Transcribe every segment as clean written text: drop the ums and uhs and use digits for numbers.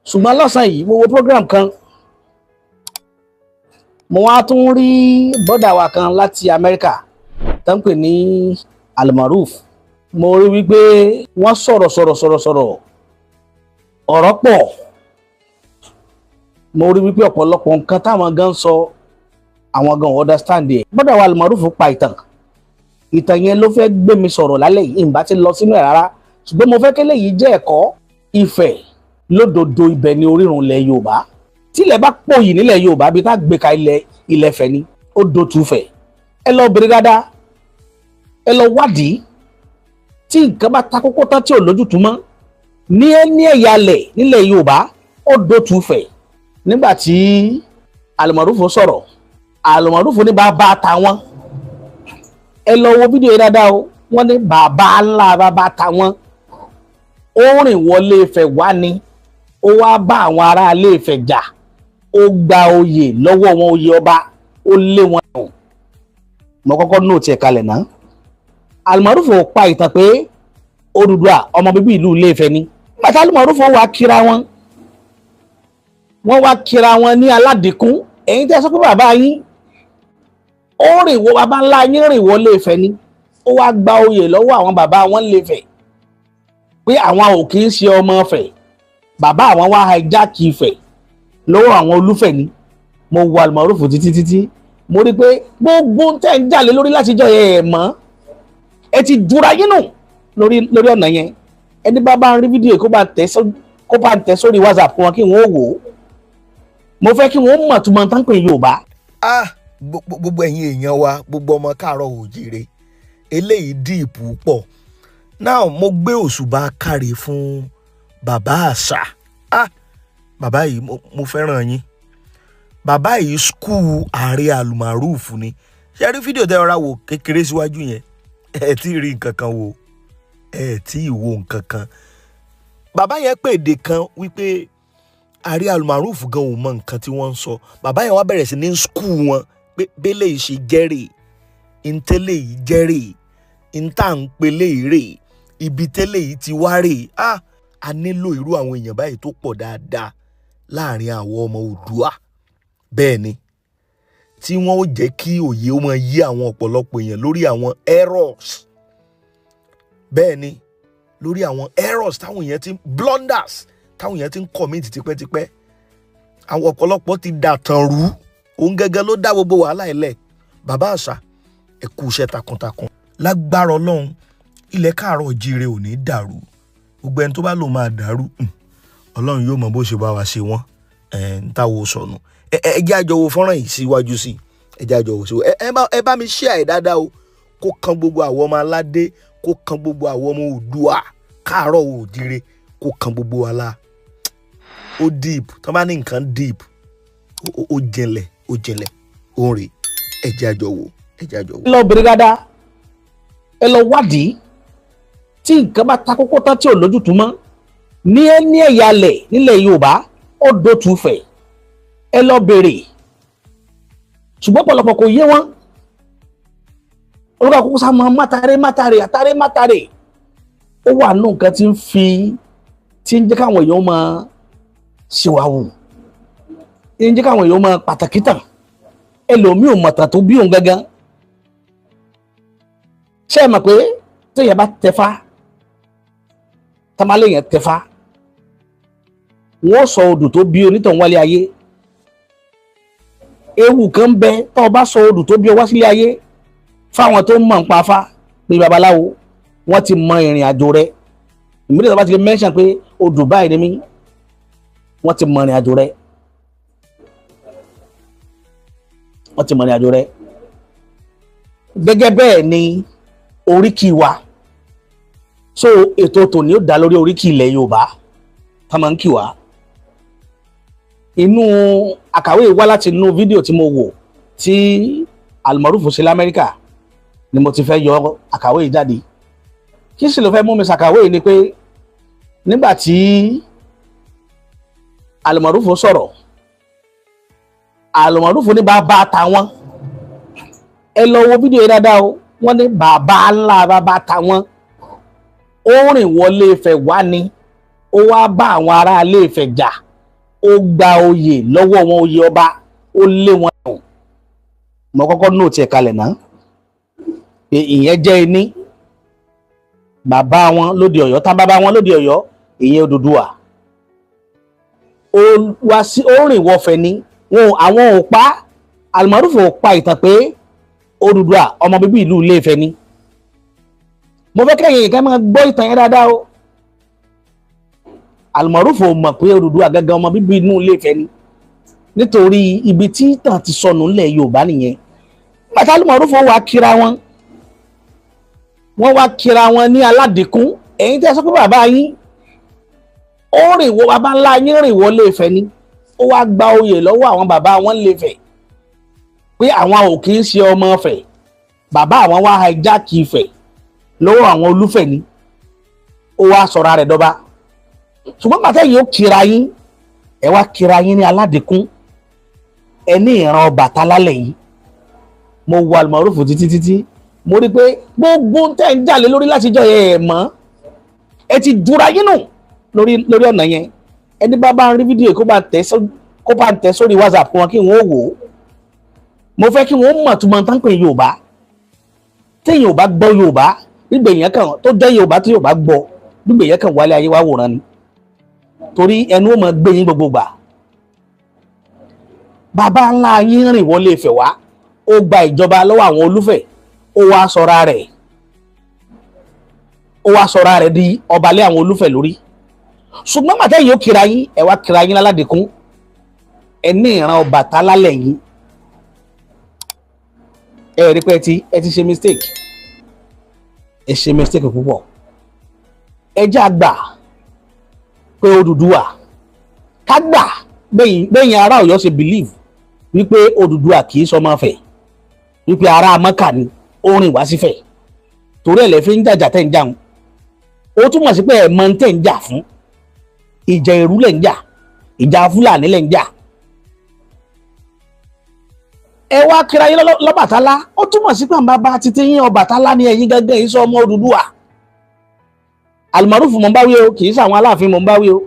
Ṣùgbọ́n lọ́sàn-án yìí, mo wo program kan, mo wá tún rí bọ́dà wa kan láti Amẹ́ríkà tó ń pè ní Almaroof. Mo rí wípé wọ́n sọ̀rọ̀ sọ̀rọ̀ sọ̀rọ̀ sọ̀rọ̀, ọ̀rọ̀ pọ̀. Mo rí wípé ọ̀pọ̀lọpọ̀ nǹkan táwọn gan sọ, àwọn gan understand ẹ̀. Bọ́dà wa Almaroof pa ìtàn, ìtàn yẹn ló fẹ́ gbé mi sọ̀rọ̀ lálẹ́ yìí. Ìbá ti lọ sínú ẹ̀ rárá, ṣùgbọ́n mo fẹ́ kélé yìí jẹ́ ẹ̀kọ́. Ifẹ̀ lódodo, ibẹ̀ ni orírun ilẹ̀ Yorùbá. Tílẹ̀ bá pòyì nílẹ̀ Yorùbá, bí tá gbé ka ilẹ̀ Ilẹ̀ Ifẹ̀ ni ó do tù fẹ̀. Ẹ lọ bèrè dáadáa, ẹ lọ wádìí. Tí nǹkan bá ta kókó tán tí ò lójútùú mọ́ ní ẹ̀yà alẹ̀ nílẹ̀ Yorùbá, ó do tù fẹ̀. Nígbà tí Almaroof sọ̀rọ̀, Almaroof ní bàbá tàwọn. Ẹ lọ wo fídíò yìí dáadáa o. Wọ́n ní bàbá ńlá bàbá tàwọn, ó rìn wọlé Ifẹ̀ wá ni, ó wá bá àwọn aráalé Ifẹ̀ jà, ó gba oyè lọ́wọ́ wọn, oyè ọba, ó lé wọn nù. Mo kọ́kọ́ note ẹ̀ kalẹ̀ náà. Almaroof pa ìtàn pé Odùduwà, ọmọ bíbí ìlú Ilé Ifẹ̀ ni. Nígbà tí Almaroof wá kíra wọn, wọ́n wá kíra wọn ní aládìkún. Ẹ̀yin tẹ́ sọ pé bàbá yín ó rìn wọ, bàbá ńlá yín rìn wọlé Ifẹ̀ ni, ó wá gba oyè lọ́wọ́ àwọn bàbá wọn lè Ifẹ̀, pé àwọn ò kì í ṣe ọmọ Ifẹ̀, bàbá àwọn wá hijack Ifẹ̀ lọ́wọ́ àwọn Olúfẹ̀ ni. Mo wo Almaroof títí títí, mo rí i pé gbogbo tẹ́ ń jà lé lórí látijọ́ yẹn, ẹ̀ mọ́ ẹ ti jura yín nù lórí ọ̀nà yẹn. Ẹni bá bá ń rí fídíò, kó bá ń tẹ̀ sórí WhatsApp wọn kí wọ́n wò ó. Mo fẹ́ kí wọ́n mọ̀ tó mọ̀ tán pé Yorùbá. Ah, gbogbo ẹ̀yin èèyàn wa, gbogbo ọmọ káàárọ̀ òjìrè, eléyìí deep pọ̀. Now, mo gbé òṣùbà káre fún bàbá àṣà. Ah, bàbá yìí, mo fẹ́ràn yín. Bàbá yìí, school ààrẹ Almaroof ni. Ṣe rí fídíò tẹ́ ọ̀rá wò kékeré síwájú yẹn? Ẹ tí ì rí nǹkan kan wò, ẹ tí ì wo nǹkan kan. Bàbá yẹn pè èdè kan wípé ààrẹ Almaroof gan ò mọ nǹkan tí wọ́n ń sọ. Bàbá yẹn wá bẹ̀rẹ̀ sí ní school wọn pé bẹ́lẹ̀ yìí ṣe jẹ́rè, ntẹ́lẹ̀ yìí jẹ́rè, ntà ń pelé rè, ibi tẹ́lẹ̀ yìí ti wá rè. Ah, a nílò irú àwọn èèyàn báyìí tó pọ̀ dáadáa láàrin àwọn ọmọ Oòduà. Bẹ́ẹ̀ ni, tí wọ́n ó jẹ́ kí òye ó máa yí àwọn ọ̀pọ̀lọpọ̀ èèyàn lórí àwọn errors. Bẹ́ẹ̀ ni, lórí àwọn errors táwọn èèyàn ti blunders, táwọn èèyàn ti ń commit tipẹ́tipẹ́. Àwọn ọ̀pọ̀lọpọ̀ ti dàtàn rú. Òun gẹ́gẹ́ ló dá gbogbo wàhálà ẹ̀ lẹ̀. Bàbá àṣà, ẹ kú iṣẹ́ takuntakun. Lágbára Ọlọ́run, ilẹ̀ káàárọ̀ òjíire ò ní dàrú. Gbogbo ẹni tó bá lò máa dàrú, Ọlọ́run yóò mọ bó ṣe bá wa ṣe wọ́n. Ẹ̀ ń táwo sọnù. Ẹ jẹ́ àjọ wo fọ́nrán yìí síwájú sí. Ẹ jẹ́ àjọ wo sí. Ẹ bá mi share ẹ̀ dáadáa o, kó kan gbogbo àwọn ọmọ aládé, kó kan gbogbo àwọn ọmọ Oòduà káàárọ̀ òjíire, kó kan gbogbo wa la. Ó deep. Tó bá ní nǹkan deep, ó jinlẹ̀, ó jinlẹ̀. Ó ń rè. Ẹ jẹ́ àjọ wò, ẹ jẹ́ àjọ wò. Ẹ lọ bèrè dáadáa, ẹ lọ wádìí. Tí nǹkan bá ta kókó tán tí ò lójútùú mọ́ ní ẹ̀yà alẹ̀ nílẹ̀ Yorùbá, ó do tù fẹ̀. Ẹ lọ bèrè. Ṣùgbọ́n ọ̀pọ̀lọpọ̀ kò yé wọn. Olùkọ́ àkókò sá máa mátàrẹ́ mátàrẹ́ àtàrẹ́ mátàrẹ́. Ó wà nù nǹkan tí ń fi tí ń jẹ́ káwọn èèyàn máa ṣèwàwù, ń jẹ́ káwọn èèyàn máa pàtàkì tàn. Ẹlòmíì ò mọ̀tàn tó bí òun gangan. Ṣé ẹ mọ̀ pé téèyàn bá tẹfá, tamalẹ̀ yẹn tẹfá, wọ́n sọ odù tó bí onítàn wálé ayé. Ewu kan ń bẹ tó o bá sọ odù tó bí ọ wá sílé ayé fáwọn tó mọ̀ ń pa afá pé babaláwo, wọ́n ti mọ ìrìn àjò rẹ. Ìmílẹ̀ tó bá ti lè mention pé odù báyìí ni mí, wọ́n ti mọ ìrìn àjò rẹ, wọ́n ti mọ ìrìn àjò rẹ. Gẹ́gẹ́ bẹ́ẹ̀ ni oríkì wa. So ètò tòní ó dá lórí oríkì ilẹ̀ Yorùbá tá máa ń kì wá. Inú àkàwé wá láti inú fídíò tí mo wò tí Almaroof ṣe l'Amẹ́ríkà ni mo ti fẹ́ yọ àkàwé yìí jáde. Kí sì ló fẹ́ mú mi ṣàkàwé yìí ni pé nígbà tí Almaroof sọ̀rọ̀, Almaroof ní bàbá tàwọn. Ẹ lọ wo fídíò yìí dáadáa o. Wọ́n ní bàbá ńlá bàbá tàwọn, ó rìn wọlé Ifẹ̀ wá ni, ó wá bá àwọn aráalé Ifẹ̀ jà. Ó gba oyè lọ́wọ́ wọn, oyè ọba, ó lé wọn nù. Mo kọ́kọ́ nóòtì ẹ̀ kalẹ̀ náà pé ìyẹn jẹ́ iní bàbá wọn lóde Ọ̀yọ́, tá bàbá wọn lóde Ọ̀yọ́, ìyẹn Odùduwà. Ó wá sí, ó rìn wọfẹ ni wọn, àwọn ò pa Almaroof ò pa ìtàn pé Odùduwà ọmọ bíbí ìlú Ilé-Ifẹ̀ ni. Mo fẹ́ kẹ́yìn ìkẹ́ máa gbọ́ ìtàn yẹn dáadáa o. Almaroof ò mọ̀ pé Odùduwà gángan ọmọ bíbí inú Ilé-Ifẹ̀ ni, nítorí ibi tí ìtàn ti sọnù ńlẹ̀ Yorùbá nìyẹn. Bàtà Almaroof wá kíra wọn, wọ́n wá kíra wọn ní aládìkún. Ẹ̀yin tẹ́ sọ pé bàbá yín ó rìn wọ, bàbá ńlá yín rìn wọ Ilé-Ifẹ̀ ni, ó wá gba oyè lọ́wọ́ àwọn bàbá wọn Ilé-Ifẹ̀ pé àwọn ò kì í ṣe ọmọ Ifẹ̀, bàbá àwọn wá hijack Ifẹ̀ lọ́wọ́ àwọn Olúfẹ̀ ni, ó wá sọ̀rọ̀ rẹ̀ dọ́ba. Ṣùgbọ́n bàtà yìí ó kíra yín, ẹ wá kíra yín ní aládìkún, ẹ ní ìran Ọbàtálá lẹ́yìn. Mo wo Almaroof títí títí, mo rí pé gbogbo tẹ́ ń jà lé lórí látijọ́ yẹn ẹ̀ mọ́, ẹ ti dúra yín nù lórí ọ̀nà yẹn. Ẹni bá bá ń rí fídíò kó bá ń tẹ̀ sórí WhatsApp wọn kí wọ́n wò ó. Mo fẹ́ kí wọ́n mọ̀ tó máa ń tán pé Yorùbá, téèyàn ò bá gbọ́ Yorùbá, gbígbé yẹn kàn tó jẹ́ Yorùbá tí Yorùbá gbọ́, gbígbé yẹn kàn wálé ayé wá wòran ni, torí ẹnu ó máa gbé yín gbogbo gbà. Bàbá ńlá yín rìn wọlé Ifẹ̀ wá, ó gba ìjọba lọ́wọ́ àwọn Olúfẹ̀, ó wá sọra rẹ̀, ó wá sọra rẹ̀ di ọba lé àwọn Olúfẹ̀ lórí. Ṣùgbọ́n màtá yìí ó kíra yín, ẹ wá kíra yín láládìkún, ẹ ní ìran Ọbàtálá lẹ́yìn. Ẹ rí pé ẹ ti ṣe mistake, ẹ ṣe mistake púpọ̀. Ẹ jẹ́ àgbà pé Odùduwà, ká gbà bẹ́yìn ará Ọ̀yọ́ ṣe believe wípé Odùduwà kì í sọmọ Ifẹ̀, wípé ará Mọ́kà ni, ó rìn wá sífẹ̀, torí ẹ̀ lẹ́ fi ń jàjà tẹ́ ń jà wọn. Ó túmọ̀ sí pé ẹ̀ mọ̀ ń tẹ́ ń jà fún, ìjà ìrú lẹ̀ ń jà, ìjà Fúlàní lẹ̀ ń jà. Ẹ wá kíra yín lọ́bàtálá, ó túmọ̀ sí pé àwọn bàbá títí yín Ọbàtálá ni ẹ̀yin gángan yìí sọ ọmọ Odùduwà. Almaroof mò ń bá wí o, kì í ṣàwọn Aláàfin mò ń bá wí o.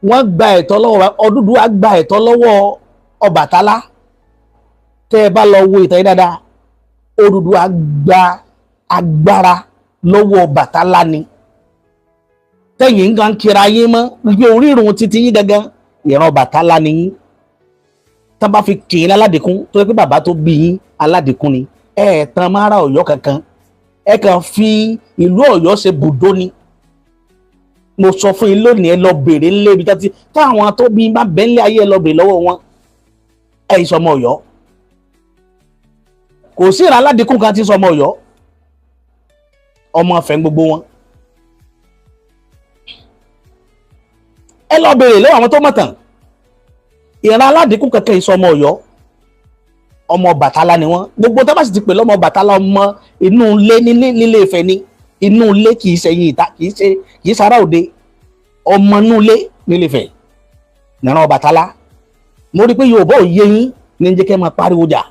Wọ́n gba ẹ̀tọ́ lọ́wọ́ Odùduwà, gba ẹ̀tọ́ lọ́wọ́ Ọbàtálá. Tẹ́ ẹ bá lọ wo ìtàn yìí dáadáa, Odùduwà gba agbára lọ́wọ́ Ọbàtálá ni. Tẹ́yìn ń gan kíra yín mọ́ wípé orírun títí yín gangan ìran Ọbàtálá ni yín. Tá bá fi kì í aládìkún, tó yẹ pé bàbá tó bí yín aládìkún ni, ẹ ẹ̀ tan mára Ọ̀yọ́ kankan, ẹ kàn fi ìlú Ọ̀yọ́ ṣe bùdó ni. Mo sọ fún yín lónìí, ẹ lọ bèrè ńlé ibi táwọn tó bí bá bẹ́ ńlé ayé, ẹ lọ bèrè lọ́wọ́ wọn. Ẹ yìí sọmọ Ọ̀yọ́, kò sí ìran aládìkún kan tí sọmọ Ọ̀yọ́, ọmọ Ifẹ̀ gbogbo wọn. Ẹ lọ bèrè lọ́wọ́ àwọn tó mọ̀ tán, ìran aládìkún kankan yìí sọmọ Ọ̀yọ́, ọmọ Ọbàtálá ni wọ́n. Gbogbo tó bá sì ti pè lọ́mọ Ọbàtálá, ọmọ inú ilé nílé Ifẹ̀ ni, inú ilé, kì í ṣe yín ìta, kì í ṣe ará òde, ọmọ inú ilé nílé Ifẹ̀ níran Ọbàtálá. Mo rí i pé Yorùbá ò yé yín ní jẹ́ kẹ́ máa pariwo jà.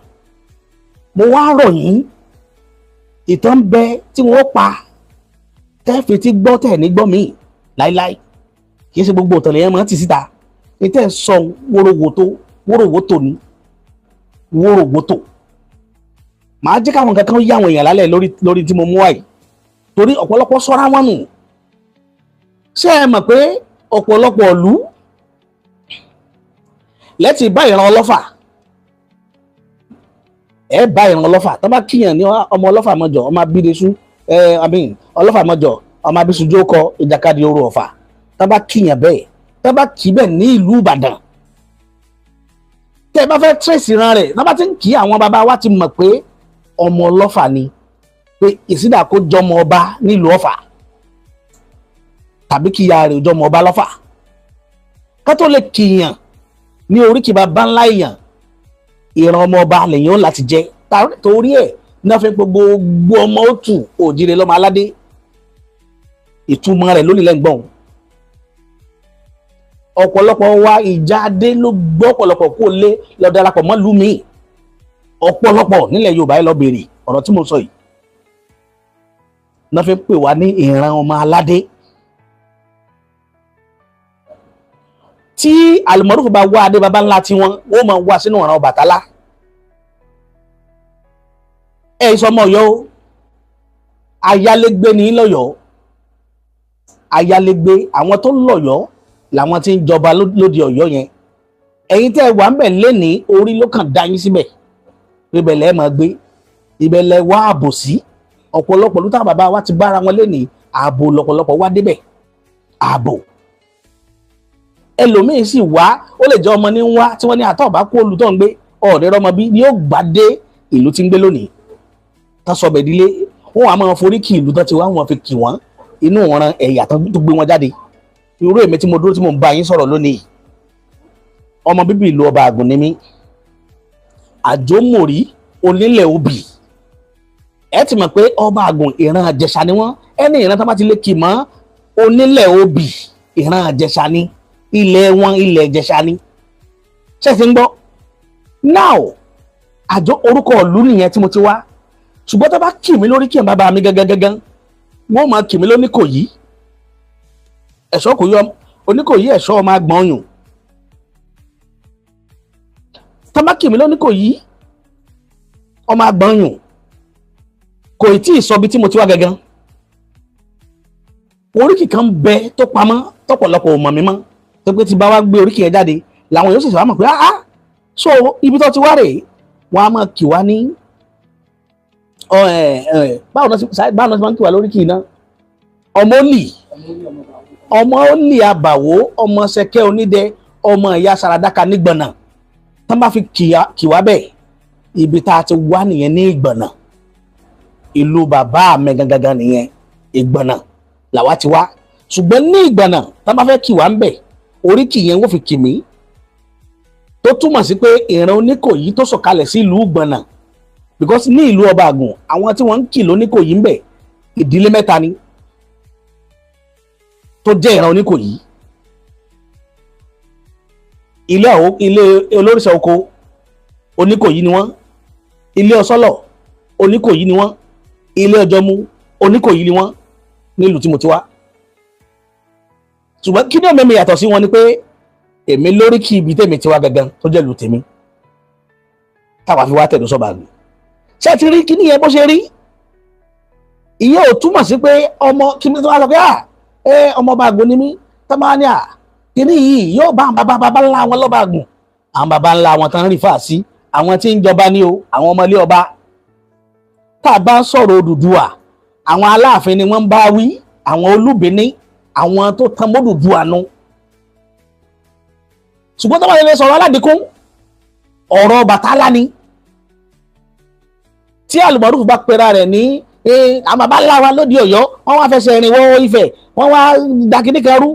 Mo wá rọ̀ yín, ìtàn ń bẹ tí wọ́n pa tẹ́ẹ̀fì tí gbọ́ tẹ̀ ní gbọ́ míì láíláí. Kì í ṣe gbogbo ìtàn lèyàn máa ń tì síta. Ní tẹ́ ẹ̀ sọ wóróworó wóróworó ni wóróworó. Màá jẹ́ káwọn kankan yá àwọn èèyàn lálẹ́ lórí tí mo mú wáyìí, torí ọ̀pọ̀lọpọ̀ sọ́ra wọn nù. Ṣé ẹ mọ̀ pé ọ̀pọ̀lọpọ̀ ìlú lẹ́tì bá ìran Ọlọ́fà, ẹ bá ìran Ọlọ́fà tó bá kíyàn ní ọmọ Ọlọ́fà mọ́jọ, ọmọ abídesú, Ọlọ́fà mọ́jọ, ọmọ abísújú kọ ìjàkadì oru Ọ̀fà. Tó bá kíyàn bẹ́ẹ̀, tó bá kí bẹ́ẹ̀ ní ìlú Ìbàdàn, tẹ́ ẹ bá fẹ́ tírèsì ìran rẹ̀, tó bá ti ń kí àwọn bàbá wa ti mọ̀ pé ọmọ Ọlọ́fà ni, pé ìsídà kó jọmọ ọba nílùú Ọ̀fà tàbí kí ìyá rẹ̀ jọmọ ọba lọ́fà. Ká tó lè kíyàn ní oríkì bàbá ńlá èèyàn, ìran ọmọ ọba lèyàn ó láti jẹ. Torí ẹ̀ náà fi gbogbo ọmọ òtù òjìrè lọ́mọ aládé. Ìtumọ̀ rẹ̀ lónìí lẹ́ngbọ̀n. Ọ̀pọ̀lọpọ̀ wa ìjà adé ló gbọ́ ọ̀pọ̀lọpọ̀ kó lé lọ darapọ̀ mọ́ ìlú míì. Ọ̀pọ̀lọpọ̀ nílẹ̀ Yorùbá ẹ lọ béèrè ọ̀rọ̀ tí mo sọ yìí. Náà fi pè wá ní ìran ọmọ aládé. Tí Almaroof bá wá adé baba ńlá tiwọn, wọ́n máa wá sínú ọ̀ràn Ọbàtálá. Ẹ sọmọ Ọ̀yọ́ o, ayálégbé ní lọ́yọ̀ọ́, ayálégbé àwọn tó lọ́yọ̀ọ́ làwọn tí ń jọba lóde Ọ̀yọ́ yẹn. Ẹ̀yin tẹ́ ẹ wà ń bẹ̀ lẹ́ni, orí ló kàn dá yín síbẹ̀, ibẹ̀ lẹ́ máa gbé, ibẹ̀ lẹ́ wá ààbò sí. Ọ̀pọ̀lọpọ̀ ló táwọn bàbá wa ti bára wọn lẹ́ni, ààbò lọ́pọ̀lọpọ̀ wá débẹ̀, ààbò. Ẹlòmíín sì wá, ó lè jẹ́ ọmọ ní ń wá tí wọ́n ní àtọ̀ bá kó olùtọ́ ń gbé ọ̀rẹ́ rọmọ bí ni ó gbà dé ìlú tí ń gbé lónìí, tán sọ bẹ̀ dílé. Wọn á máa forí kì ìlú tán ti wá, wọn fi kì wọ́n inú ọ̀ràn ẹ̀yà tán tó gbé wọn jáde. Irú èmi tí mo dúró tí mo ń bá yín sọ̀rọ̀ lónìí, ọmọ bíbí ìlú Ọba Àgùn ni mí, Àjọmọ̀rí onílẹ̀ obì. Ẹ ti mọ̀ pé Ọba Àgùn ìran Àjẹsà ni wọ́n. Ẹni ìran tán bá ti lè kì mọ́ onílẹ̀ obì, ìran Àjẹsà ni ilẹ̀ wọn, ilẹ̀ Ìjẹ̀ṣà ni. Ṣé ti ń gbọ́ now? Àjọ orúkọ ìlú nìyẹn tí mo ti wá. Ṣùgbọ́n tó bá kì mí lórí kí n bàbá mi gangan gangan, wọ́n máa kì mí lóníkòyí ẹ̀ṣọ́ kò yọ Oníkòyí ẹ̀ṣọ́ ọmọ agbọ̀n ọyùn. Tó bá kì mí lóníkòyí ọmọ agbọ̀n ọyùn, kò tí ì sọ bí tí mo ti wá gangan. Oríkì kan bẹ tó pamọ́ tọ́pọ̀lọpọ̀ ò mọ̀ mí mọ́, tó pé tí bá wá gbé oríkì yẹn jáde làwọn yóò sì sọ wá mọ̀ pé ah ah, so ibi tó ti wá rèé. Wọ́n á máa kì wá ní ọ ẹ ẹ báwo náà ti máa ń kì wá lóríkì náà? Ọmọ òlì, ọmọ òlì àbàwò, ọmọ sẹkẹ onídẹ, ọmọ ìyá saradaka nígbọnà. Tán bá fi kì wá bẹ́ẹ̀, ibi tá a ti wá nìyẹn ní Ìgbọ̀nà. Ìlú bàbá mi gangan nìyẹn, Ìgbọ̀nà làwa ti wá. Ṣùgbọ́n ní Ìgbọ̀nà, tán bá fẹ́ kì wá ń bẹ̀, oríkì yẹn wọ́n fi kì mí, tó túmọ̀ sí pé ìran Oníkòyí tó sọ̀kalẹ̀ sí ìlú Ìgbọ̀nà. Because ní ìlú Ọba Àgùn, àwọn tí wọ́n ń kì lóníkòyí ń bẹ̀, ìdílé mẹ́ta ni tó jẹ́ ìran Oníkòyí. Ilé olórìṣà oko Oníkòyí ni wọ́n, ilé ọsọ́lọ̀ Oníkòyí ni wọ́n, ilé ọjọ́mú Oníkòyí ni wọ́n nílùú tí mo ti wá. Ṣùgbọ́n kí ni òmìnir yàtọ̀ sí wọn ni pé èmi lórí kí ibi tèmi ti wá gangan tó jẹ́ ìlú tèmi táwa fi wá tẹ̀dó sọ́ba àgbẹ̀. Ṣé ti rí kíní yẹn bó ṣe rí? Ìyẹn ò túmọ̀ sí pé ọmọ kí ni tó wá sọ pé ọmọ Ọba Àgùn ni mí, tó máa ní à kíní yìí yóò bá àwọn bàbá ńlá wọn lọ́ba Àgùn. Àwọn bàbá ńlá wọn tán rí fà sí àwọn tí ń jọba ní o, àwọn ọmọ ilé ọba. Tá a bá ń sọ̀rọ̀ Odùduwà, àwọn Aláàfin ni wọ́n ń bá wí, àwọn Olúbíní, àwọn tó tan mọ́dùdùwà nu. Ṣùgbọ́n tó bá lè sọ̀rọ̀ aládìkún, ọ̀rọ̀ Ọbàtálá ni. Tí Almaroof bá pera rẹ̀ ní àwọn bàbá ńlá wa lóde Ọ̀yọ́, wọ́n wá fẹsẹ̀ rìn wọ Ifẹ̀, wọ́n wá dàkíní kan rú.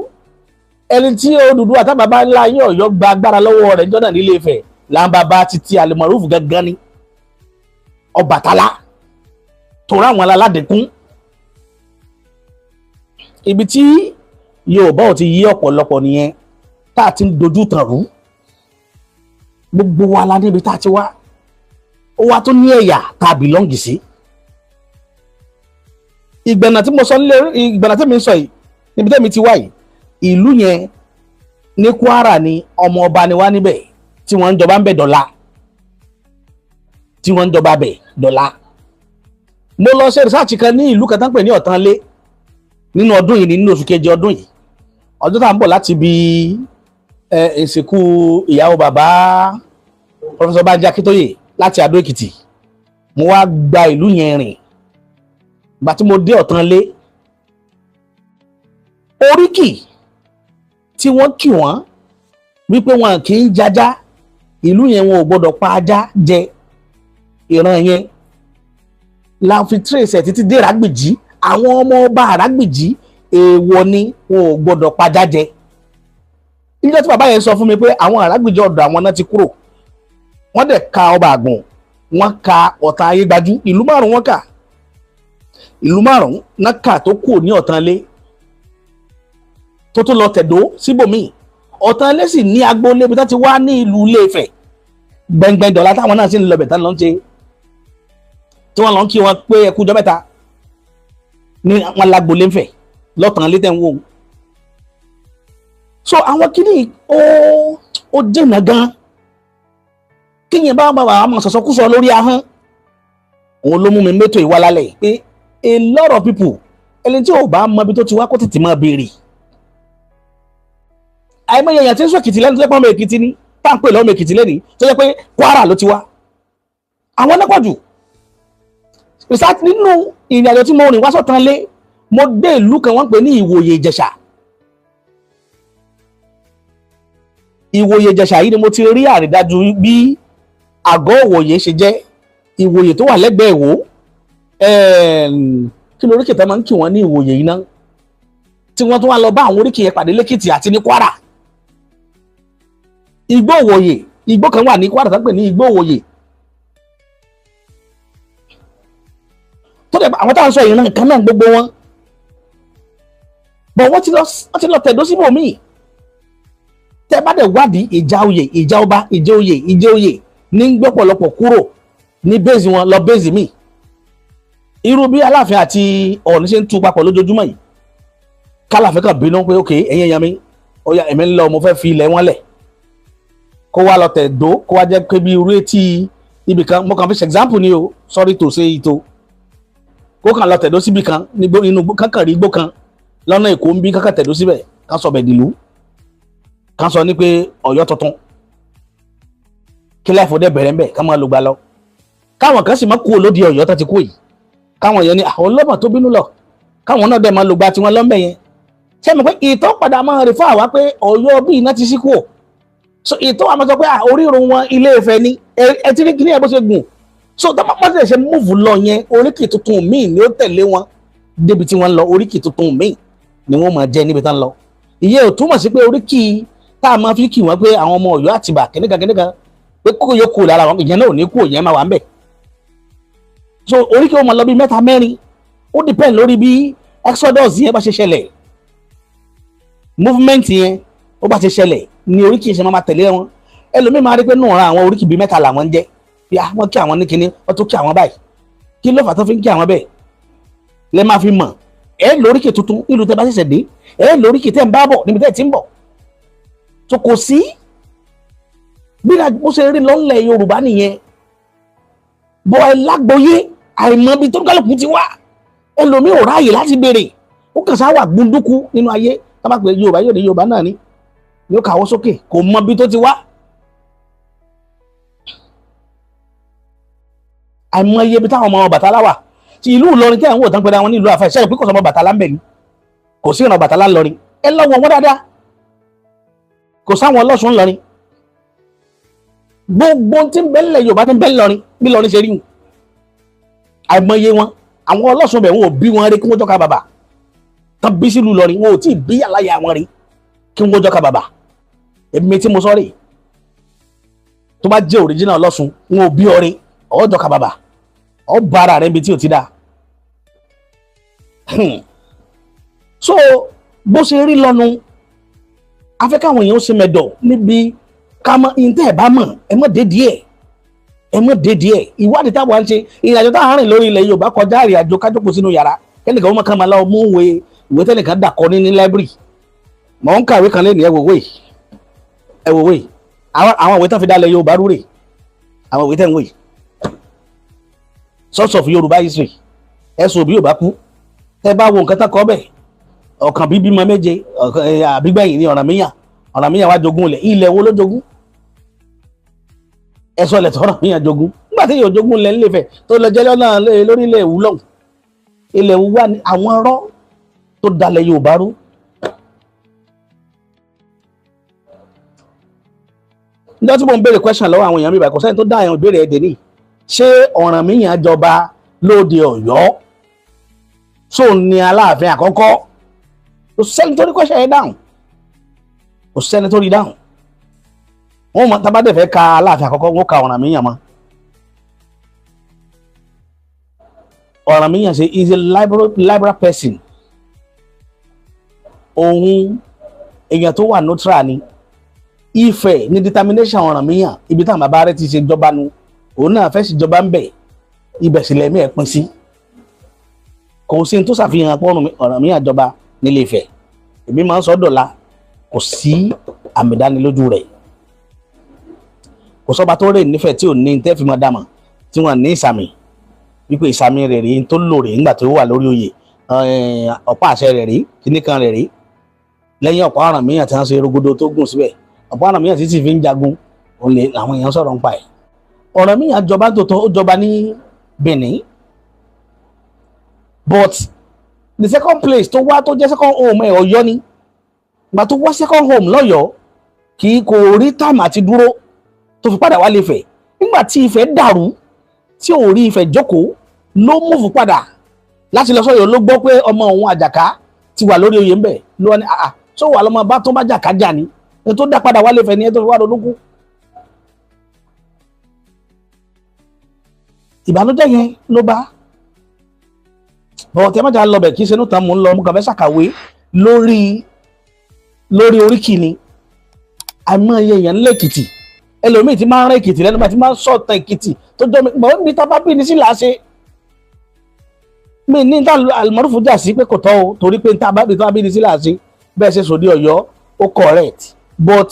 Ẹni tí Odùduwà tá bàbá ńlá yín Ọ̀yọ́ gba agbára lọ́wọ́ rẹ̀ jọ́nà nílé Ifẹ̀ là ń bàbá títí Almaroof gangan ni Ọbàtálá, torí àwọn aládìkún. Ibi tí Yorùbá ò ti yí ọ̀pọ̀lọpọ̀ nìyẹn, tá a ti ń dojú tàn rú. Gbogbo wa la níbi tá a ti wá, ó wá tó ní ẹ̀yà tá a bìlọ́ǹgì sí. Ìgbẹ̀nà tí mo sọ nílé, Ìgbẹ̀nà tí mi ń sọ yìí, níbi tẹ́mi ti wá yìí, ìlú yẹn ní Kwara ni, ọmọ ọba ni wá níbẹ̀ tí wọ́n ń jọba ń bẹ̀ dọ̀la, tí wọ́n ń jọba bẹ̀ dọ̀la. Mo lọ ṣe rìsáàcì kan ní ìlú kan tán pè ní Ọ̀tánlé nínú ọdún yìí, nínú oṣù keje ọdún yìí, ọdún tá à ń bọ̀ láti bí ìsìnkú ìyàwó bàbá Professor Banji Akíntóyè láti Adó Èkìtì. Mo wá gba ìlú yẹn rìn. Ìgbà tí mo dé Ọ̀tánlé, oríkì tí wọ́n kì wọ́n wípé wọn kì í jajá, ìlú yẹn wọn ò gbọ́dọ̀ pa ajá jẹ, ìran yẹn la fi trace ẹ̀ títí dé Ìrágbìjí. Àwọn ọmọ ọba Ìrágbìjí, èèwọ̀ ni, wọn ò gbọ́dọ̀ pajá jẹ. Níjọ́ tí bàbá yẹn sọ fún mi pé àwọn Ìrágbìjí ọ̀dọ̀ àwọn náà ti kúrò, wọ́n dẹ̀ ka Ọba Àgùn, wọ́n ka Ọ̀tàn Ayégbájú, ìlú márùn wọ́n kà, ìlú márùn náà kà tó kù ní Ọ̀tánlé tó tún lọ tẹ̀dó síbòmíì. Ọ̀tánlé sì ní agboolé ibi tó ti wá ní ìlú Ilé-Ifẹ̀ gbẹngbẹng dọ̀là, táwọn náà sì ń lọ bẹ̀ tán lọ́n ṣe tí wọ́n lọ ń kí wọn pé ẹkú jọ mẹ́ta ní wọn lágboolé ńfẹ̀ lọ́tàn létẹ̀ ń wò. So àwọn kìíní ó jìnnà gan. Kíyẹn bá bàbá àwọn sọ̀sọ́kúsọ lórí ahọ́n, òun ló mú mi mẹ́tò ìwà lálẹ́ pé a lot of people, ẹni tí ò bá mọ ibi tó ti wá kó tètè máa béèrè. Àìmọye èèyàn tí ń sọ Èkìtì lẹ́nu tó jẹ́ pé ọmọ Èkìtì ni, tá à ń pè lọ́mọ Èkìtì lẹ́ni tó jẹ́ pé Kwara ló ti wá. Àwọn náà pọ̀ jù. Research nínú ìrìn àjò tí mo rìn wá sọ̀tàn lé, mo dé ìlú kan wọ́n ń pè ní Ìwòye Ìjẹ̀ṣà. Ìwòye Ìjẹ̀ṣà yìí ni mo ti rí àrídájú bí àgọ́ Ìwòye ṣe jẹ́. Ìwòye tó wà lẹ́gbẹ̀ẹ́ Ìwó, kí lóríkì tó máa ń kí wọ́n ní Ìwòye yìí ná, tí wọ́n tún wá lọ bá àwọn oríkì yẹn pàdé lẹ́kìtì àti ní Kwara. Igbó Ìwòye, igbó kan wà ní Kwara tó ń pè ní Igbó Ìwòye, tó dẹ̀ àwọn táwọn sọ ìran kan náà gbogbo wọn, bọ̀ wọ́n ti lọ tẹ̀dó síbòmíì. Tẹ́ bá dẹ̀ wádìí, ìjà oyè, ìjà ọba, ìjà oyè, ìjà oyè ní gbọ́pọ̀lọpọ̀ kúrò ní bẹ́ẹ̀sì wọn lọ bẹ́ẹ̀sì míì. Irú bí Aláàfin àti Ọọ̀ni ṣe ń tú papọ̀ lójoojúmọ́ yìí, kálàfin kan bínú pé ok, ẹ̀yin èèyàn mi, ó yá èmi ń lọ, mo fẹ́ fi ilẹ̀ wọn lẹ̀, kó wá lọ tẹ̀dó, kó wá jẹ́ pé bí irú etí ibì kan, mo kàn fi ṣe example ni o, sorry to say it o, kó kàn lọ tẹ̀dó síbì kan nínú kankan rí igbó kan lọ́nà Èkó ń bí, kankan tẹ̀dó síbẹ̀, kan sọ bẹ̀ dìlú, kan sọ ní pé Ọ̀yọ́ tuntun, kí láìfọ́ dẹ̀ bẹ̀rẹ̀ ń bẹ̀, ká máa lò gbà lọ. Káwọn kan sì máa kú olódi Ọ̀yọ́ tó ti kú yìí, káwọn yẹn ní àwọn ọlọ́mọ tó bínú lọ, káwọn náà dẹ̀ máa lò gba tiwọn lọ́nbẹ̀ yẹn. Ṣé mo pé ìtọ́ padà máa rí fún àwa pé Ọ̀yọ́ bí iná ti sí kú o. So ìtọ́ wa máa sọ pé orírun wọn Ilé Ifẹ̀ ni, ẹ ti rí kíní ẹ bó ṣe gùn. So tó bá pàṣẹ ṣe múùfù lọ yẹn, oríkì tuntun míì ni ó tẹ̀lé wọn débi tí wọ́n lọ, oríkì tuntun míì ni wọ́n máa jẹ níbi tá ń lọ. Ìyẹn ò túmọ̀ sí pé oríkì tá a máa fi kì wọ́n pé àwọn ọmọ Ọ̀yọ́ Àtìbà kìnìkan kìnìkan pé kókò yóò kú lára wọn, ìyẹn náà ò ní kú, ìyẹn máa wà ń bẹ̀. So oríkì wọn máa lọ bí mẹ́ta mẹ́rin, ó depend lórí bí exodus yẹn bá ṣe ṣẹlẹ̀, movement yẹn ó bá ṣe ṣẹlẹ̀ ni oríkì ṣe máa tẹ̀lé wọn. Ẹlòmíì máa rí pé nùrà àwọn oríkì bíi mẹ́ta làwọn ń jẹ́, bí wọ́n kí àwọn ní kinní, wọ́n tún kí àwọn báyìí, kí ló fà tó fi ń kí àwọn bẹ́ẹ̀? Lẹ́ máa fi mọ̀ ẹ lóríkì tuntun nílùú tẹ́ bá ṣẹ̀ṣẹ̀ dé, ẹ lóríkì tẹ́ ń bá bọ̀ níbi tẹ́ ti ń bọ̀. So kò sí bí mo ṣe rí lọ́nlẹ̀ Yorùbá nìyẹn. Bọ́ ẹ lágbóyé àìmọ̀ ibi tó ń kálukú ti wá, ẹlòmíì ò ráàyè láti béèrè, ó kàn sá wà gbunduku nínú ayé. Tá bá pè Yorùbá, yóò ní Yorùbá náà ni, yóò kàwọ́ sókè, kò mọ ibi tó ti wá. Àìmọye ibi táwọn ọmọ Ọbàtálá wà tí ìlú Ìlọrin tẹ́ ẹ̀ ń wò tán pé àwọn ní ìlú àfẹ́ ṣẹ́yìn pé kò sọ ọmọ Ọbàtálá ń bẹ̀ ni, kò sí ìran Ọbàtálá ńlọrin, ẹ lọ́wọ́ wọn dáadáa, kò sáwọn ọlọ́sùn ńlọrin. Gbogbo tí ń bẹ ńlẹ̀ Yorùbá tí ń bẹ ńlọrin bí Ìlọrin ṣe rí wọn, àìmọye wọn àwọn ọlọ́sùn bẹ̀ wọn ò bí wọn rí kí wọ́n jọ́ka bàbà tán bí sílùú Ìlọrin, wọn ò tí ì bí aláya wọn rí kí wọ́n jọ́ka bàbà. Èmi tí mo sọ rè, tó bá jẹ́ original ọlọ́sùn, wọn ò bí ọ rí, ọ jọ́ka bàbà, ọ bá ara rẹ níbi tí ò ti dáa. So bó ṣe rí lọ́nu, afẹ́ káwọn èèyàn ó ṣe mẹ́dọ̀ níbi ká mọ ìtẹ́ ẹ̀ bá mọ̀, ẹ mọ̀ dé díẹ̀, ẹ mọ̀ dé díẹ̀. Ìwádìí táwa ń ṣe, ìrìnàjò táwọn rìn lórí ilẹ̀ Yorùbá kọjá ìrìnàjò kájókòó sínú yàrá kẹ́nìkan ó mọ̀ kán máa lọ mú ìwé ìwé tẹ́nìkan dàkọ ní library. Mọ̀ ń kàwé kan lẹ́nu, ẹ wòwe, ẹ wòwe àwọn ìwé tán fi dálẹ̀ Yorùbá rúrè, àwọn ìwé tẹ́ ń wò yìí, source of Yorùbá history, ẹ̀sùn òbí Yorùbá kú. Tẹ́ bá wo nǹkan tán kọ́ bẹ̀, ọ̀kan bíbí mọ méje, àbígbẹ̀yìn ní Ọ̀rànmíyàn, Ọ̀rànmíyàn wá jogún ilẹ̀, ilẹ̀ wo ló jogún? Ẹ̀sọ́ ilẹ̀ tó Ọ̀rànmíyàn jogún nígbà tí yóò jogún ilẹ̀ ńlẹ̀fẹ̀ tó lọ jẹ́ lọ́nà lórí ilẹ̀ ìwú lọ́hùn, ilẹ̀ ìwú wà ní àwọn ọ̀rọ̀ tó dalẹ̀ Yorùbá rú. Níjọ́ tí mo ń béèrè question lọ́wọ́ àwọn èèyàn mi báyìí, kò sẹ́ni tó dá àwọn ìbéèrè ẹ̀dẹ̀ ní ṣé Ọ̀rànmíyàn jọba lóde Ọ̀yọ́ sóun ní Aláàfin àkọ́kọ́? Kò sẹ́ni tó rí question yẹn dáhùn, kò sẹ́ni tó rí dáhùn. Wọ́n mọ tábà dẹ̀ fẹ́ ka Aláàfin àkọ́kọ́, wọ́n ka Ọ̀rànmíyàn mọ́. Ọ̀rànmíyàn ṣe is a liberal person, òun èèyàn tó wà neutral ni. Ifẹ̀ ní determination Ọ̀rànmíyàn, ibi táwọn bàbá rẹ̀ ti ṣe jọba nu, òun náà fẹ́ ṣèjọba ń bẹ̀, ibẹ̀ sì lẹ́mí ẹ̀ pín sí. Kò sí ní tó ṣàfihàn pé Ọ̀rànmíyàn jọba nílé Ifẹ̀. Èmi máa ń sọ dọ̀la, Kò sí àmì ìdánilójú rẹ̀. Kò sọ́ba tó rè nífẹ̀ẹ́ tí ò ní tẹ́ fi mọ́ dàmọ̀ tí wọ́n ní ìsàmì wípé ìsàmì rẹ̀ rí tó lò rè nígbà tó wà lórí oyè, ọ̀pá àṣẹ rẹ̀ rí, kíní kan rẹ̀ rí. Lẹ́yìn ọ̀pá Ọ̀rànmíyàn tí wọ́n ṣe rogodo tó gùn síbẹ̀, ọ̀pá Ọ̀rànmíyàn tí sì fi ń jagun, òun lè làwọn èèyàn sọ̀rọ̀ nípa ẹ̀. Ọ̀rànmíyàn jọba tó tọ́, ó jọba ní Benin, but the second place tó wá tó jẹ́ second home ẹ̀, Ọ̀yọ́ ni. Ìgbà tó wá second home lọ́yọ̀ọ́, kì í kò rí time àti dúró tó fi padà wá lè Ifẹ̀. Nígbà tí Ifẹ̀ dàrú, tí ò rí Ifẹ̀ jókòó, ló move padà láti lọ sọ́yọ́. Ló gbọ́ pé ọmọ òun Àjàká ti wà lórí oyè ńbẹ̀, ló wá ní àà tó wà lọ́mọ bá tó bá Jàká jà ní ẹni tó dá padà wá lè Ifẹ̀ ní ẹni tó fi wá ronú. Ìbànújẹ́ yẹn ló bá bọ̀wọ̀ tẹ́ mọ́jà lọ bẹ̀ kí sẹ́nu tán. Mò ń lọ, mo kàn fẹ́ ṣàkàwé lórí oríkì ni. Àìmọye èèyàn lẹ́kìtì, ẹlòmíì tí máa ń rán Èkìtì lẹ́nu bá ti máa ń sọ̀tàn Èkìtì tó jọ mi gbọ̀n níbi tá a bá bí ní sí là á ṣe mí ní tá Almaroof jà sí pé kò tọ́ o, torí pé tá a bá bí ní sí là á ṣe. Bẹ́ẹ̀ ṣe sòdí Ọ̀yọ́, ó correct, but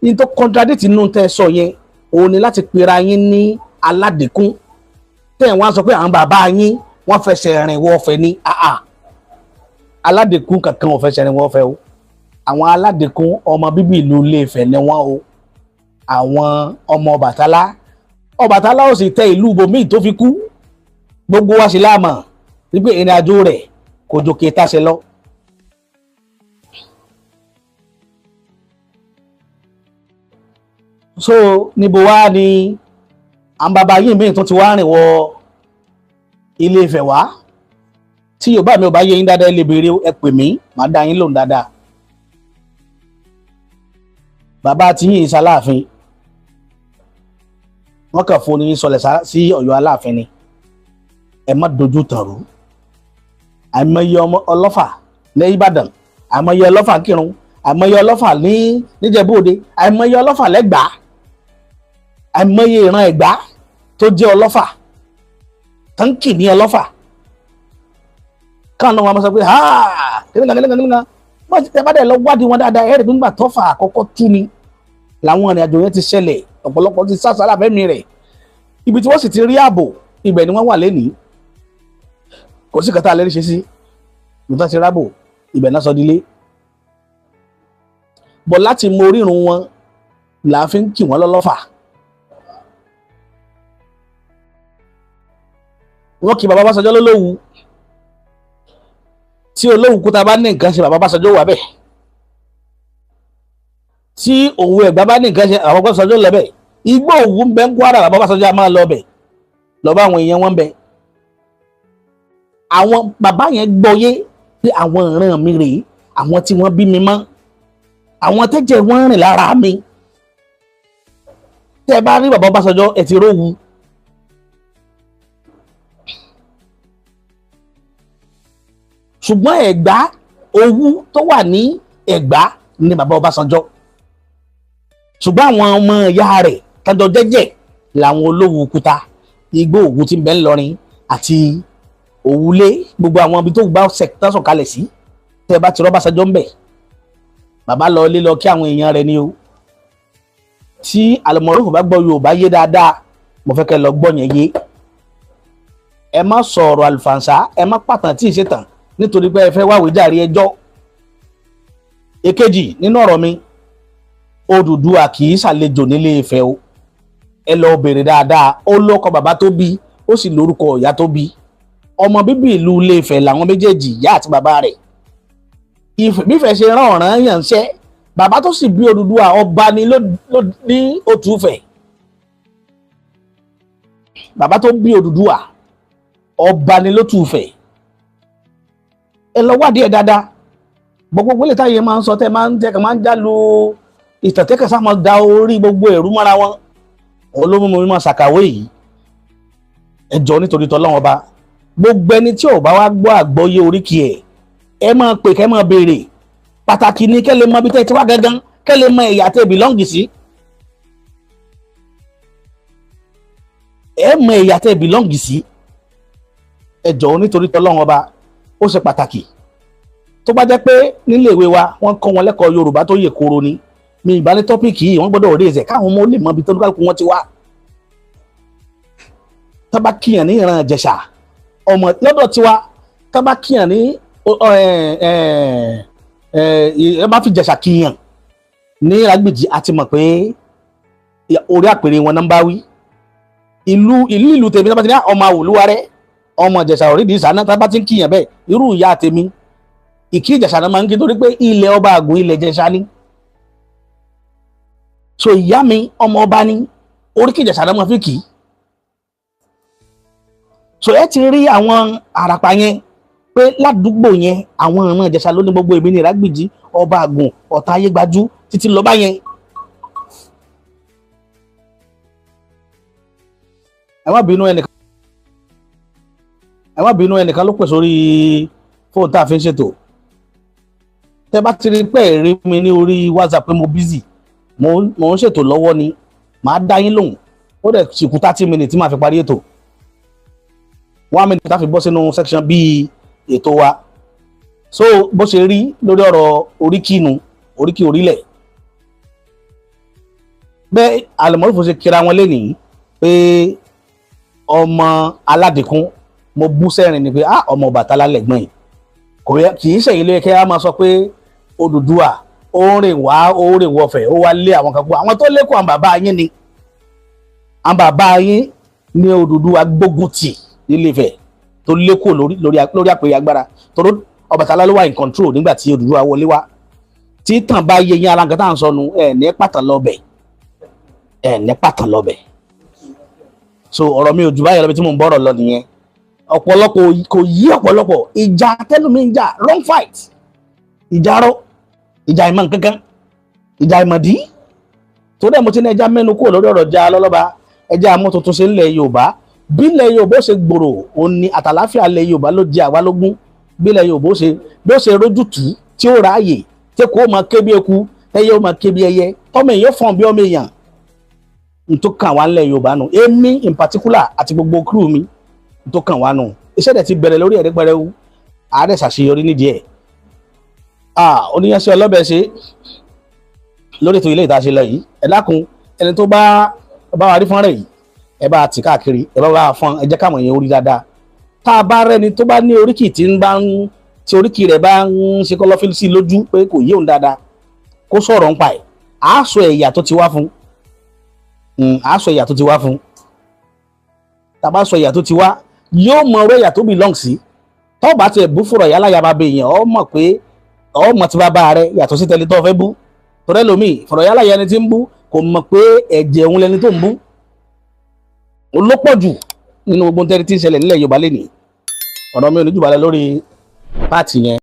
ní tó contradict inú tẹ́ sọ yẹn, òun ni láti pera yín ní aládìkún tẹ́ ẹ̀ wọ́n á sọ pé àwọn bàbá yín wọ́n fẹsẹ̀ rìn wọ́ọ̀fẹ́ ní àà. Aládìkún kankan ò fẹsẹ̀ rìn wọ́ọ̀fẹ́ o. Àwọn aládìkún, ọmọ bíbí ìlú Ilé-Ifẹ̀ ni wọ́n o, àwọn ọmọ Ọbàtálá. Ọbàtálá ò sì tẹ ìlú ibòmíì tó fi kú. Gbogbo wa sì láàmọ̀ wípé ìrìn àjò rẹ̀ kò jòkè táṣẹ lọ. So níbo wá ni àwọn bàbá yìí míì tó ti wá rìn wọ Ilé Ifẹ̀ wá? Tí Yorùbá mi ò bá yé yín dáadáa, ẹ lè béèrè, ẹ pè mí, màá dá yín lóhùn dáadáa. Bàbá tí yìí ṣaláàfin, wọn kàn fún ní sọlẹ̀ sí Ọ̀yọ́ Aláàfin ni. Ẹ má dojú tàn rú. Àìmọye ọmọ ọlọ́fà ní Ìbàdàn, àìmọye ọlọ́fà Kírun, àìmọye ọlọ́fà ní Níjẹ̀bú-Òde, àìmọye ọlọ́fà lẹ́gbàá, àìmọye ìran Ẹ̀gbá tó jẹ́ ọlọ́fà táǹkì ní ọlọ́fà. Káwọn náà wọn máa sọ pé ha kìnìkan kìnìkan kìnìkan. Wọ́n ti tẹ́ bá dẹ̀ lọ wádìí wọn dáadáa, ẹ̀rì nígbà tọ́fà àkọ́kọ́ tú ni làwọn ìrìn àjò yẹn ti ṣẹlẹ̀. Ọ̀pọ̀lọpọ̀ ti sá sálà fẹ́mi rẹ̀. Ibi tí wọ́n sì ti rí ààbò, ibẹ̀ ni wọ́n wà lénìí. Kò sí kàtà lẹ́rìí ṣe sí ibi tí wọ́n ti rábò, ibẹ̀ náà sọ dílé bọ̀. Láti mọ orírun wọn là á fi ń kì wọ́n lọ́lọ́fà. Wọ́n kì bàbá Ọbásanjọ́ lólówù. Tí Olówu Kúta bá ní nǹkan ṣe, bàbá Ọbásanjọ́ wà bẹ́ẹ̀. Tí Òwu Ẹ̀gbá bá ní nǹkan ṣe, bàbá Ọbásanjọ́ lọ bẹ́ẹ̀. Igbó Òwu ń bẹ ń Kwara, bàbá Ọbásanjọ́ a máa lọ bẹ̀ lọ bá àwọn èèyàn wọn bẹ. Àwọn bàbá yẹn gbọ́yé pé àwọn ìran mi rèé, àwọn tí wọ́n bí mi mọ́, àwọn tẹ́jẹ̀ wọ́n rìn lára mi. Tẹ́ ẹ bá rí bàbá Ọbásanjọ́, ẹ ti rówu. Ṣùgbọ́n Ẹ̀gbá, Òwu tó wà ní Ẹ̀gbá ní bàbá Ọbásanjọ́, ṣùgbọ́n àwọn ọmọ ìyá rẹ̀ tọ́jọ́ jẹ́jẹ́ làwọn Olówu Kúta, igbó Òwu tí ń bẹ ńlọrin àti Òwúlé, gbogbo àwọn ibi tó gbà tán sọ̀kalẹ̀ sí. Tẹ́ ẹ bá ti rọ́básanjọ́ ń bẹ̀, bàbá lọ ilé lọ kí àwọn èèyàn rẹ̀ ni o. Tí Almaroof bá gbọ́ Yorùbá yé dáadáa, mo fẹ́ kẹ́ lọ gbọ́ yẹn yé. Ẹ má sọ̀rọ̀ àlùfànṣá, ẹ má pàtàn tí ì ṣe tàn nítorí pé ẹ fẹ́ wá àwíjàre ẹjọ́. Èkejì nínú ọ̀rọ̀ mi, Odùduwà kì í ṣàlejò nílé Ifẹ̀ o. Ẹ lọ bèrè dáadáa. Ó lóko bàbá tó bí, ó sì lórúkọ ìyá tó bí. Ọmọ bíbí ìlú Ilé Ifẹ̀ làwọn méjèèjì, ìyá àti bàbá rẹ̀. Bífẹ̀ ṣe rán ọ̀ràn yàn ṣẹ́. Bàbá tó sì bí Odùduwà, ọba ni ní Òtúfẹ̀. Bàbá tó bí Odùduwà, ọba ni lótùfẹ̀. Ẹ lọ wádìí ẹ dáadáa. Gbogbo gbélé táyé máa ń sọ, tẹ máa ń tẹ kàn máa ń jálu ìtàtẹ́kẹ̀ sá máa da orí gbogbo ẹ̀rú mọ́ra wọn, òun ló mú mi máa ṣàkàwé yìí. Ẹ jọ, nítorí tọ́lọ́wọ́n ọba, gbogbo ẹni tí ò bá wá gbọ́ àgbọ́yé oríkì ẹ̀, ẹ máa pè kẹ́ máa béèrè. Pàtàkì ni kẹ́ lè mọ ibi tẹ́ ẹ ti wá gangan, kẹ́ lè mọ ẹ̀yà tẹ́ belong sí. Ẹ mọ ẹ̀yà tẹ́ belong sí. Ẹ jọ̀ọ́, nítorí tọ́lọ́wọ́n ọba, ó ṣe pàtàkì. Tó bá jẹ́ pé nílé ìwé wa wọ́n kọ́ wọn lẹ́kọ̀ọ́ Yorùbá tó yè koro ni, mi ìbá ní topic yìí wọ́n gbọ́dọ̀ rí ẹ̀sẹ̀ káwọn ọmọ lè mọ ibi tó kálukú wọn ti wá. Tá bá kíyàn ní ìran Ìjẹ̀ṣà, ọmọ lọ́dọ̀ tiwa, tá bá kíyàn ní ẹ bá fi Ìjẹ̀ṣà kíyàn ní Ìrágbìjí, a ti mọ̀ pé orí àpèrè wọn náà ń bá wí. Ìlú ìlú ìlú tèmi, tá bá ti ní ọmọ àwòlúwarẹ́, ọmọ Ìjẹ̀ṣà òrídìí ìsáná, tá bá ti ń kíyàn bẹ́ẹ̀, irú ìyá tèmi ìkí Ìjẹ̀ṣà náà máa ń kí, torí pé ilẹ̀ ọba àgùn ilẹ̀ Ìjẹ̀ṣà ni. So ìyá mi ọmọ ọba ní, oríkì Ìjẹ̀ṣà náà máa fi kì í. So ẹ ti rí àwọn àràpà yẹn pé ládùúgbò yẹn, àwọn ọmọ Ìjẹ̀ṣà ló ní gbogbo. Èmi ní Ìrágbìjí, ọba àgùn, ọ̀tá ayé gbajú títí lọ bá yẹn. Ẹ má bínú, ẹnìkan, ẹ má bínú, ẹnìkan ló pè sórí fóònù tá a fi ń ṣètò. Tẹ bá ti rí pé ẹ rí mi ní orí WhatsApp pé mo busy, mo ń ṣètò lọ́wọ́ ni, màá dá yín lóhùn. Ó dẹ̀ sì kù 30 minutes tí màá fi parí ètò, 1 minute tá a fi bọ́ sínú section bíi ètò wa. So bó ṣe rí lórí ọ̀rọ̀ oríkì nu, oríkì orílẹ̀ bẹ́ẹ̀, Àlùmọ́rùfù ṣe kíra wọn lénìí pé ọmọ aládìkún, mo bú sẹ́rìn ni pé ah, ọmọ Ọbàtálá lẹ̀gbọ́n yìí. Kò yẹ kì í ṣèyí ló yẹ kí a máa sọ pé Odùduwà ó rìn wá, ó rìn wọfẹ̀, ó wá lé àwọn kan kú. Àwọn tó lékun, àwọn bàbá yín ni, àwọn bàbá yín ní Odùduwà gbógun tì nílé Ifẹ̀ tó lékun lórí lórí lórí àpèrè agbára, torí Ọbàtálá ló wà in control nígbà tí Odùduwà wọlé wá. Tí tàn bá yẹ yín, ara nǹkan tá à ń sọnù ẹ̀ ní pàtàn lọ́bẹ̀, ẹ̀ ní pàtàn lọ́bẹ̀. So ọ̀rọ̀ mi ò jù báyìí lọ. Bí tí mò ń bọ̀rọ̀ lọ nìyẹn. Ọ̀pọ̀lọpọ̀ kò yí, ọ̀pọ̀lọpọ̀ ìjà tẹnumí ń jà, wrong fight, ìjà rọ, ìjà ìmọ̀ nkankan, ìjà ìmọ̀dí tó dẹ̀. Mo ti ní ẹja mẹ́nu kúrò lórí ọ̀rọ̀ já lọ́lọ́ba, ẹja amú tuntun ṣe ńlẹ̀ Yorùbá. Bí ilẹ̀ Yorùbá ó ṣe gbòòrò òun ni àtàláfíà ilẹ̀ Yorùbá ló jẹ àwa lógún. Bí ilẹ̀ Yorùbá ó ṣe bí ó ṣe rójútùú tí ó ráàyè, tí kò máa ké bí eku, tẹ́yẹ ó máa ké bí ẹyẹ, tọ́mọ èèyàn fọ̀n bí ọmọ èèyàn, n tó kàn wá ńlẹ̀ Yorùbá nù. Èmi in particular àti gbogbo crew mi, n tó kàn wá nù. Iṣẹ́ dẹ̀ ti bẹ̀rẹ̀ lórí ẹ̀rí pẹrẹwu, àárẹ̀ ṣàṣeyọrí nídìí ẹ̀. Oníyanṣẹ́ ọlọ́bẹ̀ ṣe lórí ètò ilé ìta ṣe lọ yìí. Ẹ dákun, ẹni tó bá bá wa rí fọ́nrán yìí, ẹ bá tì káàkiri, ẹ bá wa fọ́n, ẹ jẹ́ káwọn èèyàn orí dáadáa. Tá a bá rẹ́ni tó bá ní oríkì tí ń bá ń tí oríkì rẹ̀ bá ń ṣe kọ́lọ́fín sí lójú pé kò yé òun dáadáa, kó sọ̀rọ̀ ń pa ẹ̀, àá sọ ẹ̀yà tó ti wá fún, àá sọ ẹ̀yà tó ti wá fún. Tá a bá sọ ẹ̀yà tó ti wá, yóò mọ ọ̀rọ̀ ẹ̀yà tó belong sí. Tó bá tiẹ̀ bú fúnra yálà yàrá bẹ èèyàn, ọ mọ̀ pé ọ mọ̀ tí bàbá rẹ̀ yàtọ̀ sí tẹni tó fẹ́ bú. Torí ẹlòmíì fọ̀rọ̀ yálà yẹn ẹni tí ń bú kò mọ̀ pé ẹ̀jẹ̀ òun lẹni tó ń bú. Òun ló pọ̀ jù nínú gbogbo tẹ́ni tí ń ṣẹlẹ̀ nílẹ̀ Yorùbá lénìí. Ọ̀rọ̀ mi ò ní jù balẹ̀ lórí part yẹn.